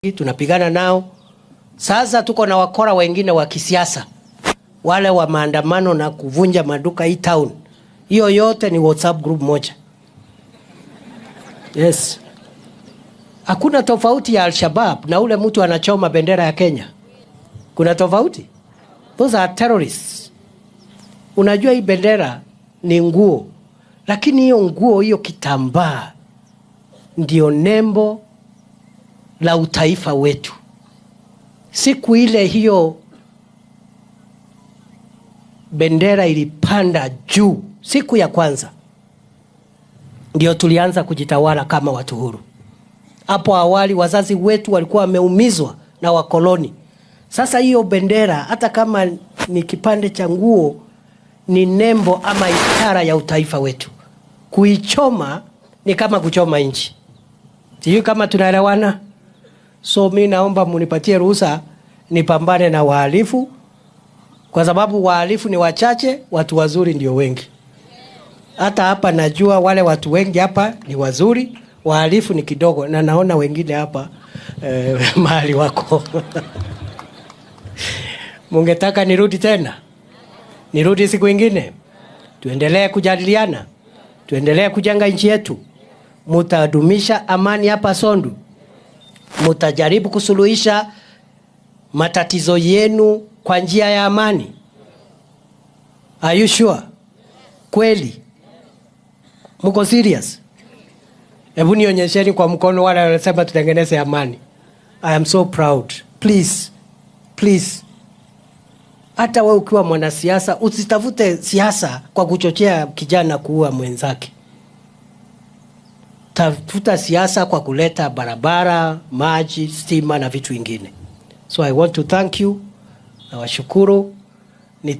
Tunapigana nao. Sasa tuko na wakora wengine wa kisiasa, wale wa maandamano na kuvunja maduka hii town. Hiyo yote ni WhatsApp group moja. Yes. Hakuna tofauti ya Al-Shabaab na ule mtu anachoma bendera ya Kenya. Kuna tofauti? Those are terrorists. Unajua hii bendera ni nguo, lakini hiyo nguo, hiyo kitambaa ndio nembo la utaifa wetu. Siku ile hiyo bendera ilipanda juu, siku ya kwanza ndio tulianza kujitawala kama watu huru. Hapo awali wazazi wetu walikuwa wameumizwa na wakoloni. Sasa hiyo bendera hata kama ni kipande cha nguo, ni nembo ama ishara ya utaifa wetu. Kuichoma ni kama kuchoma nchi. Sijui kama tunaelewana. So mi naomba munipatie ruhusa nipambane na wahalifu, kwa sababu wahalifu ni wachache, watu wazuri ndio wengi. Hata hapa najua wale watu wengi hapa ni wazuri, wahalifu ni kidogo, na naona wengine hapa mahali wako. Mungetaka nirudi tena? Nirudi siku ingine? Tuendelee kujadiliana, tuendelee kujenga nchi yetu. Mutadumisha amani hapa Sondu, mutajaribu kusuluhisha matatizo yenu kwa njia ya amani. Are you sure? Kweli muko serious? Hebu nionyesheni kwa mkono wale wanasema tutengeneze amani. I am so proud. Please, please. Hata wewe ukiwa mwanasiasa usitafute siasa kwa kuchochea kijana kuua mwenzake. Tafuta siasa kwa kuleta barabara, maji, stima na vitu vingine. So I want to thank you. Nawashukuru.